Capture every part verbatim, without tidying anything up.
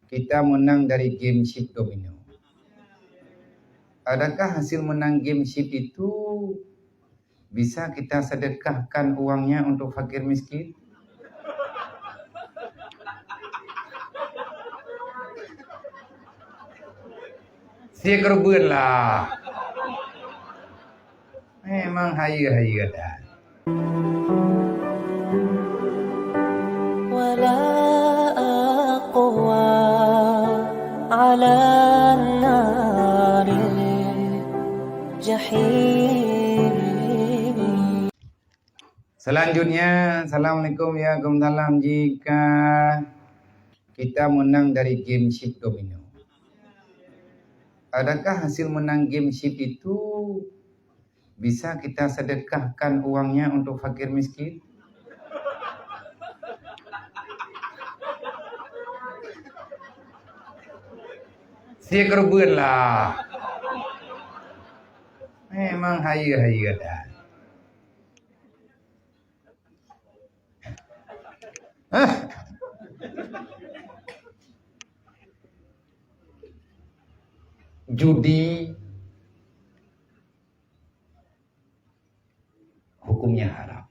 Kita menang dari game chip domino. Adakah hasil menang game chip itu bisa kita sedekahkan uangnya untuk fakir miskin? Sikurbeun lah. Memang hayeue-hayeue that. ولا أقوى على النار الجحيم. Selanjutnya, assalamualaikum, ya, waalaikumsalam. Jika kita menang dari game chip domino, adakah hasil menang game chip itu bisa kita sedekahkan uangnya untuk fakir miskin? Sikurbeun lah. Memang hayeue-hayeue that. Hah? Judi hukumnya haram.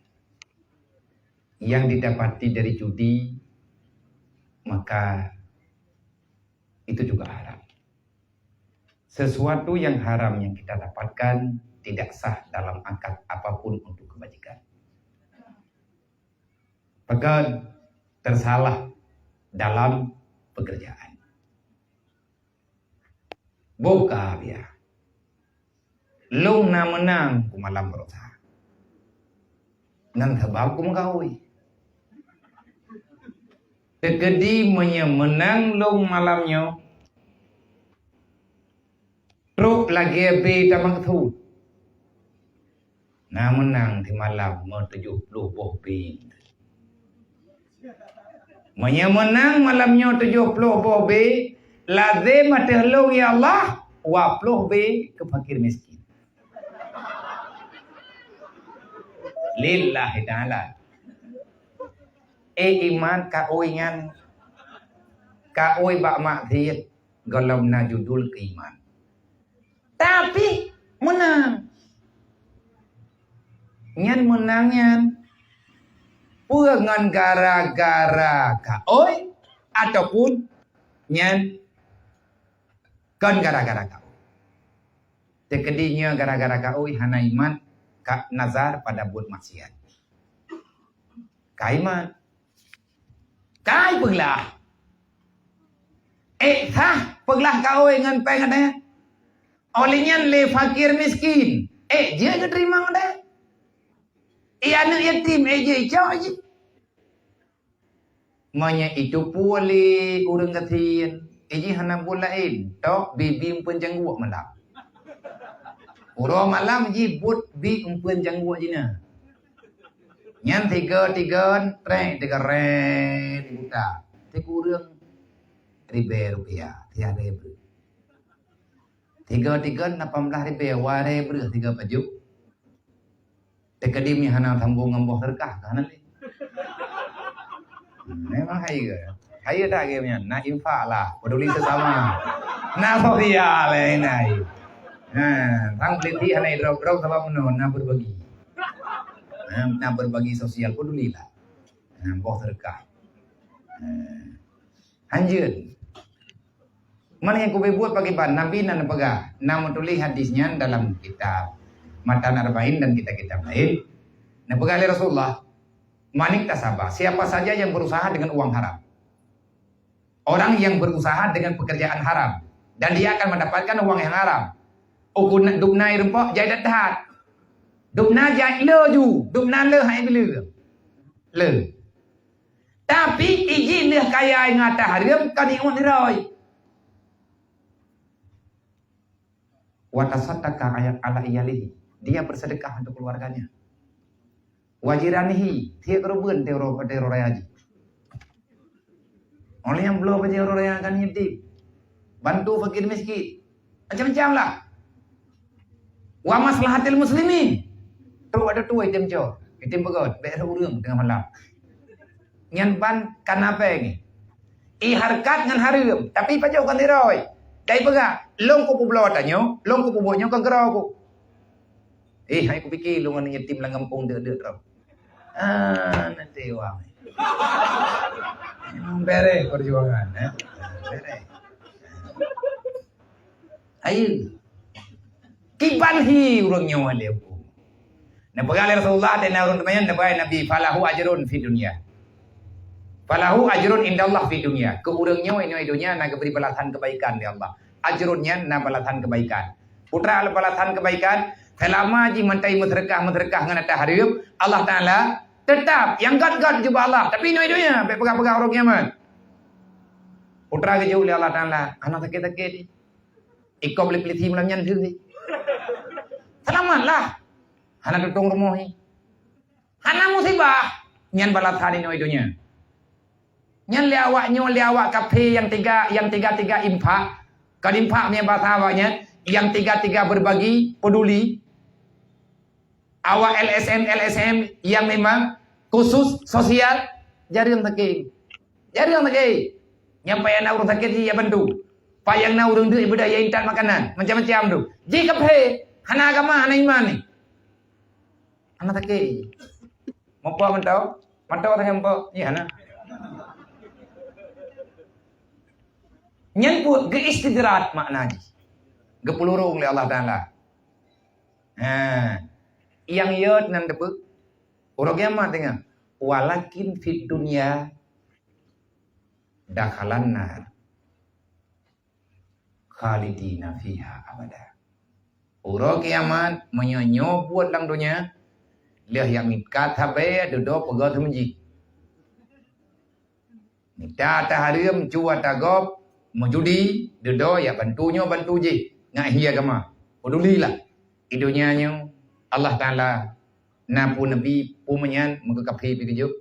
Yang didapati dari judi, maka itu juga haram. Sesuatu yang haram yang kita dapatkan tidak sah dalam akad apapun untuk kebajikan. Peugah tersalah dalam pekerjaan. Boh ka biya. Lôn na meunang kumalam baroesa. Nan sabab kumeukawi. Teukeudi meunyoe meunang lôn malam nyoe, trok lagée B tamaksud. Na meunang simalam meutujoh ploh boh B. Meunyoe meunang malam nyoe tujoh ploh boh B, lazem ateueh lôn, ya Allah, dua ploh B keu fakir miskin. Lillahi ta'ala. Eh, iman ka ui nyan, ka ui bak maksiat, gohlom na judul keu iman. Tapi meunang. Nyan meunang nyan peue ngon gara-gara kaôi ataupun nyan kon gara-gara kaôi. Teukeudi nyoe gara-gara kaôi hana iman ka nazar pada buet maksiat. Ka iman. Kai peuglah. Eh, sah peuglah kaôi ngon péng gata. Óh lheueh nyan lé fakir miskin. Eh, jeuet geuteurimong deh. Eh, aneuk yatim, eh, jeuet icok jih. Meunyoe itupeue lé ureuëng gasien, eh, jih hana buet laén, tok bibi eumpeuen jangguek malam. Uroe malam jih buet bi eumpeuen jangguek jih na. Nyan tiga-tiga trek tiga ren buta. Tiga ureuëng ribée rupiah, tiga ribée. Tiga-tiga lapan belas ribée, dua ribée tiga pajoh. Teukeudi mi hana sambong ngon boh seureuka ka hana lé. Memang hayeue. Hayeue that geuh nyan, na infak lah, peduli sesama. Na sosial eh, na. Ha, rang politik hana idrop-drop sabab meunoe na berbagi. Ha, na berbagi sosial, pedulilah. Ha, boh seureuka. Ha. Hanjeuet. Mana nyang kubuet pakriban? Nabi na neupeugah, na meutuléh hadis nyan dalam kitab Matan Arba'in dan kitab-kitab laén. Neupeugah lé Rasulullah, "Man iktasaba, siapa saja yang berusaha dengan uang haram." Orang yang berusaha dengan pekerjaan haram dan dia akan mendapatkan uang yang haram. Uku na-, dubna ireumpok jai that-that. Dubna jai le ju, dubna le hai bile. Le. Tapi iji lheueh kaya ngon hareuem ka nikmat niroi. Wa tasaddaqa ala iyalihi, dia bersedekah untuk keluarganya. Wa jiranihi, tiek reubeuen tiek ro-, tiek raya jih. Óh lheueh nyan bloe bajée uroe raya kan yatim. Bantu fakir miskin. Macam-macam lah. Wa maslahatil muslimin. Trok ada tuai yatim cok, yatim peugöt, bék ada ureuëng teungoh malam. Nyan ban kanapé ngi. I hareukat ngon hareuem, tapi pajoh kon sidroe. Dai peugah, "Lôn kupubloe tanyoe, lôn kupeubuet nyoe kon keudroe ku." Eh, hai kupike lôn ngon yatim lam gampông deuek-deuek droe. Ah, nanti wang. Memang beres perjuangan, eh. Beres. Ayo. Kiban hi ureueng nyoe lé huköm. Neupeugah lé Rasulullah, teuh na ureueng teumanyong, neupeugah Nabi, "Falahu ajrun fid dunya. Falahu ajrun indallah fid dunya." Keu ureueng nyoe inoe donya na geubri balasan keubaikan lé Allah. Ajrun nyan na balasan keubaikan. Peue treuk balasan keubaikan, seulama jih mantong meuseudeukah-meuseudeukah ngon harta hareuem, Allah Taala teutap nyang göt-göt jubah Allah. Tapi inoe donya, bèk peugah-peugah uroe kiamat. Peue treuk geujaweueb lé Allah Taala, "Hana sakét-sakét." Ikôt lé polisi malam nyan lheueh. Seulamat lah. Hana tutong rumoh nyan. Hana musibah. Nyan balasan inoe donya. Nyan lé awak nyoe, lé awak kafé nyang teuga, nyang teuga-teuga infak. Kon infak meunyo basa awak nyan, nyang teuga-teuga berbagi, peduli. Awak L S M, L S M nyang memang khusus sosial, jareueng sakét. Jareueng sakét. Nyang payah na ureueng sakét jih jak bantu. Payah na ureueng deuek ibadah jak intat makanan, macam-macam tu. Jih kafé, hana agama, hana iman ni. Hana sakét. Meupo mantong, mantong tanyoe meupo, jih hana. Nyan pun geuistidraj makna jih. Geupulurong lé Allah Taala. Ha. Nyang yot nan teupeu, uroe kiamat teungoh. "Walakin fid dunya dakhalan nar. Khalidina fiha abada." Uroe kiamat, meunyoe nyoe buet lam donya, lheueh jak meukat sabe, dudoe peugöt seumeujih. Mita ata hareuem, cu ata gob, meujudi, dudoe jak bantu nyoe bantu jih, ngat hi agama. Pedulilah. I donya nyoe, Allah Taala na peue neubi, peue meunyan, meukeukafé pih geujok.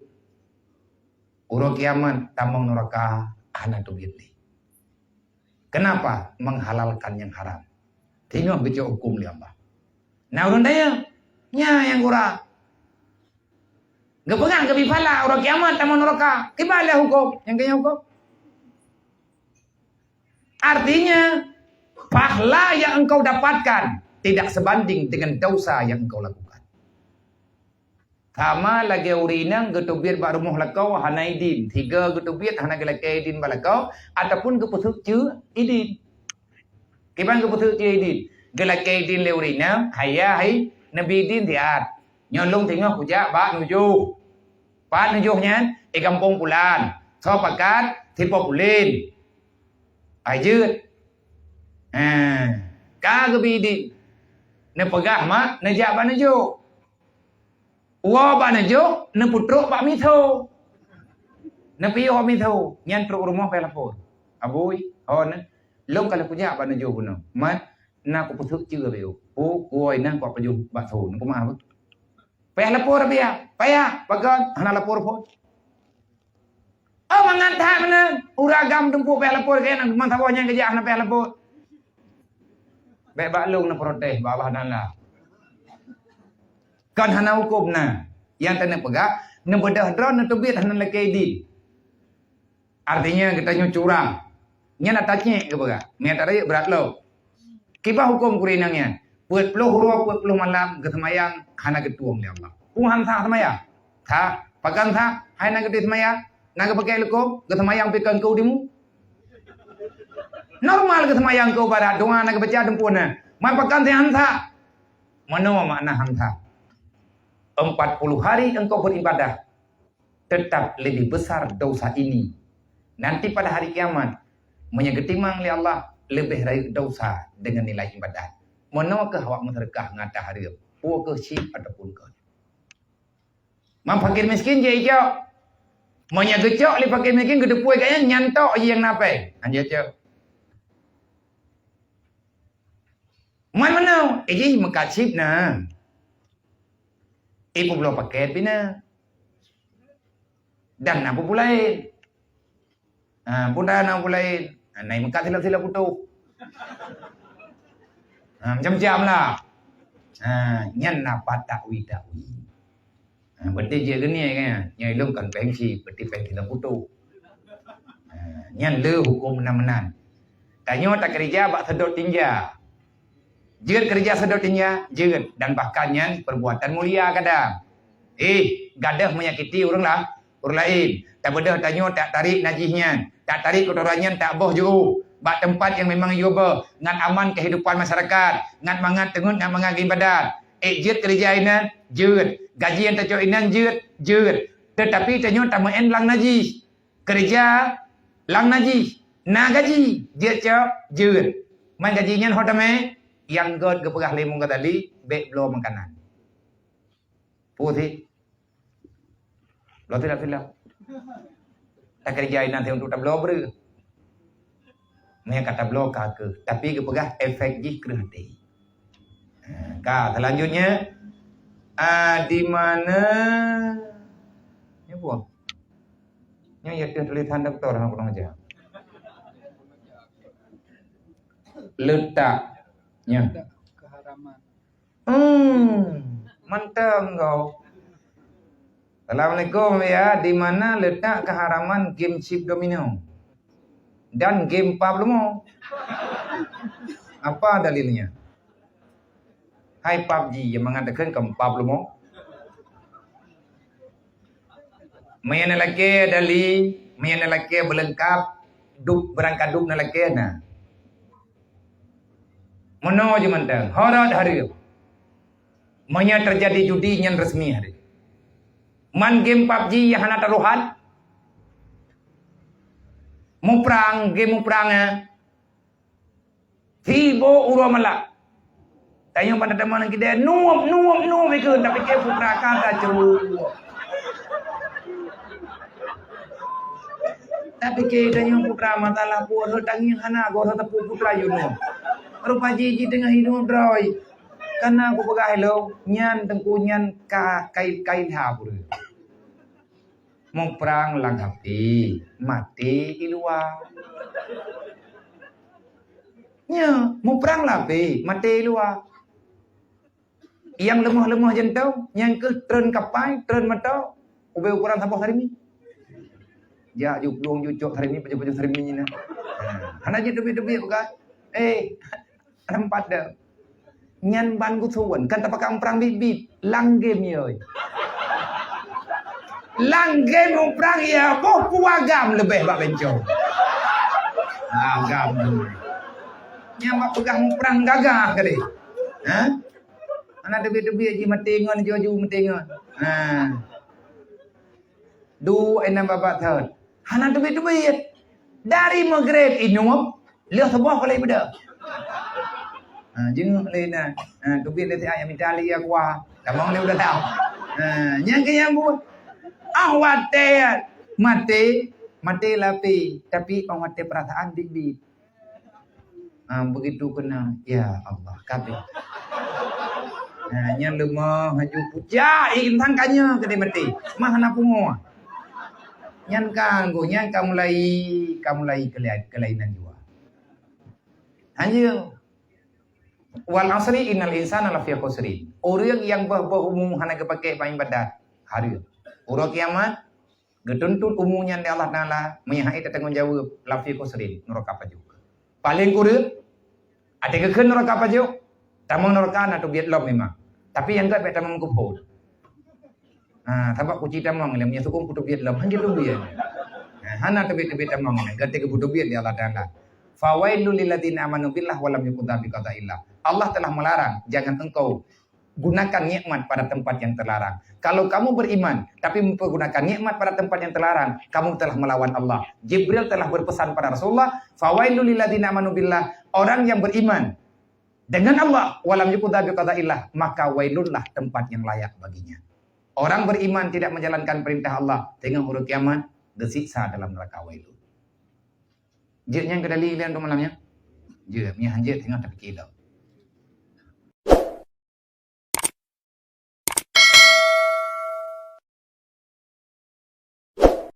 Uroe kiamat, tamong nuraka, hana teubiet lé. Kenapa? Menghalalkan yang haram. Teungoh geucok huköm lé Allah. Na ureueng dayeuh, nyan nyang gura. Geupeugah geubi phala uroe kiamat tamong nuraka. Kiban lé huköm, nyang keu nyan huköm. Artinya, pahala yang engkau dapatkan tidak sebanding dengan dosa yang engkau lakukan. Sama lagèe ureueng inong geuteubiet bak rumoh lakoe hana idin, sigoe geuteubiet hana geulakèe idin bak lakoe, ataupun geupeuseuk ceue idin. Kiban geupeuseuk ceue idin, geulakèe idin lé ureueng inong, hai yah hai, neubi idin siat. Nyoe lôn teungoh kujak bak nujoh. Pat nujoh nyan? Eh, gampông pulan. Soe pakat? Sipo pulen. Ai jeuet. Ha, ka geubi idin. Neupeugah mak, neujak bak nujoh. Woe bak nujoh, neupeutrok bak miseue. Neupiôh bak miseue, nyan trok rumoh payah lapor. "Abui, ho neuh, lôn ka lheueh kujak bak nujoh bunoe. Man, na kupeuseuk ceue beu. Oh, kuwoe nyan kupajoh bakso." Neupeugah apa? Payah lapor biya. Payah, pakon hana lapor phon. Oh, mangat that meunan. Ureueng agam tumpôk payah lapor keu nyan, teuma saboh nyang keujak hana payah lapor. Bèk bak lôn neuprotes bak Allah Taala. Kon hana huköm na. Nyang teuneuh peugah, neubeudôh droe neuteubiet hana lakèe idin. Artinya geutanyoe curang. Nyan ata cék geupeugah. Meunyo ata rayeuk brat lom. Kiban huköm keu ureueng inong nyan. Peuet ploh uroe, peuet ploh malam geuseumayang hana geutueng lé Allah. Peue han sah seumayang? Sah. Pakon sah? Hai na geuteubiet seumayang, na geupakèk leukom, geuseumayang pih kon keu dimu. Normal geuseumayang keu barat, doa na geubaca teumpuh na. Man pakon sah han sah? Meunoe makna han sah? Empat puluh hari engkau beribadah, tetap lebih besar dosa ini. Nanti pada hari kiamat, meunyo geutimang lé Allah, leubeh rayeuk dosa deungon nilai ibadat. Meunoe keuh awak meuseudeukah ngon ata hareuem, peue keuh chip ataupun kon. Man fakir miskin jeuet icok. Meunyo geucok lé fakir miskin, geuteupeue keu nyan, nyan tok jih nyang na pèng. Han jeuet cok. Man meunoe, eh, jih meukat chip na. Eh, peubloe pakèt pih na. Dan na peue-peue laén. Ha, peue na peue laén. Ha, na meukat silap-silap putôh. Ha, macam-macam lah. Ha, nyan na pat takwi-takwi. Ha, berarti jeuet geunie kan? Nyan ilôn kon pèng chip, berarti pèng silap putôh. Ha, Nyan le huköm meunan-meunan. Tanyoe takeurija bak seudot tinja. Jeuet keurija seudot tinja, jeuet, dan bahkan nyan perbuatan mulia kadang. Eh, gadôh menyakiti ureuëng lah, ureuëng laén. Tabeudôh tanyoe tak tarik najih nyan, tak tarik keutoran nyan tak boh jiôh bak teumpat nyang memang jiyue boh ngon aman kehidupan masyarakat, ngon mangat teungeut, ngon mangat iébadat. Eh, jeuet keurija inan, jeuet. Gaji nyang tacok inan, jeuet, jeuet. Teutapi tanyoe tameu'en lam najih. Keurija lam najih, na gaji, jeuet cok, jeuet. Man gaji nyan ho tamè, nyang gét geupeugah lé Imam Ghazali, bék bloe makanan. Peue sih? Bloe silap-silap. Takeurija inan untuk tabloe breueh. Meunyo ka tabloe ka keuh, tapi geupeugah efek jih kreueh até. Ha, ka, selanjutnya, ah, di mana, ni apa? Nyoe ya tulisan doktor hana kurang ajar. Letak. Ya. Keharaman. Hmm, mantap kau. Assalamualaikum ya, di mana letak keharaman game chip domino dan game pap leumo? Apa dalilnya? Hai pap ji yang mengatakan ke pap leumo? Meunyo lakée dali, meunyo lakée beulengkap, dub beurangkat dub na lakée na. Meunoe jih mantong, horot hareuem. Meunyo teujadi judi nyan resmi hareuem. Man game pap ji nyang hana tarohan. Muprang, game muprang, eh. Sibo uroe malak. Tanyoe ban tateumé ngon kidée, nueb, nueb, nueb ikeu, tapike putra ka taceuruek. Tapike tanyoe putra masalah peue, rhot tangieng hana, goh rhot teupeu putra yue nueb. Rupa jih jiteungoh inueb droe. Kana kupeugah ilôn, nyan teungku nyan ka kai-kai ha peue. Muprang lam api, maté i luwa. Nyo, muprang lam api, maté i luwa. Nyang leumoh-leumoh jantung, nyan keuh treun kapai, treun moto, ubé ukuran saboh sarimi. Jak ju plueng ju cok sarimi, pajoh-pajoh sarimi nyan. Ha, hana jiteubiet-teubiet bukan? Eh, Teumpat deuh. Nyan ban geusuon, kan tapakak muprang biet-biet. Lam game yoi. Lam game muprang ya boh peue agam leubeh bak bencong. Agam. Nyan bak peugah muprang gagah tadi. Ha? Hana teubiet-teubiet jih maté ngon, ju-ju maté ngon. Ha. Duek inan babah thon. Hana teubiet-teubiet. Dari Maghrib inueb, lheueh suboh ka lheueh beudôh. Ha, jeuet lé na. Ha, teubiet lé siat nyang mita lé ya kuah. Tamong lé udah tau. Ha, nyang keu nyang buet. Ah, watée maté, maté lapé, tapi oh watée perasaan biet-biet. Ah, begitu kena, ya Allah, kabeh. Nah, nyan leumah laju pucak, eh, intan kanya keudeh maté. Mah hana pungo. Nyan ka anggo, nyan ka mulai, ka mulai kelai-, kelainan jua. Hanya, "Wal asri innal insana lafi khusrin." Ureuëng nyang boh-boh umu hana geupaké bak ibadat, hareuem. Uroe kiamat, geutuntut umu nyan lé Allah Taala, meunyo hana tatanggong jaweueb, lafi khusrin, nuraka pajoh. Paleng kureueng, até geukheun nuraka pajoh, tamong nuraka na teubiet lom memang. Tapi nyang gét bék tamong keuphon. Ha, sabab kuci tamong lé, meunyo sukong ku teubiet lom, hana teubiet. Ha, hana teubiet-teubiet tamong lé, gata geupeu teubiet lé Allah Taala. "Fawailul lilladzina amanu billah wa lam yuqda biqadaillah." Allah telah melarang, jangan engkau gunakan nikmat pada tempat yang terlarang. Kalau kamu beriman, tapi mempergunakan nikmat pada tempat yang terlarang, kamu telah melawan Allah. Jibril telah berpesan pada Rasulullah, "Fawailul lilladzina amanu billah." Orang yang beriman dengan Allah, "Wa lam yuqda biqadaillah," maka wailunlah tempat yang layak baginya. Orang beriman tidak menjalankan perintah Allah, tengok uroe kiamat, geusiksa dalam neraka wailun. Jeuet nyan keu dalil ilée untuk malam nyan? Jeuet, meunyo han jeuet, teungoh tapike lom.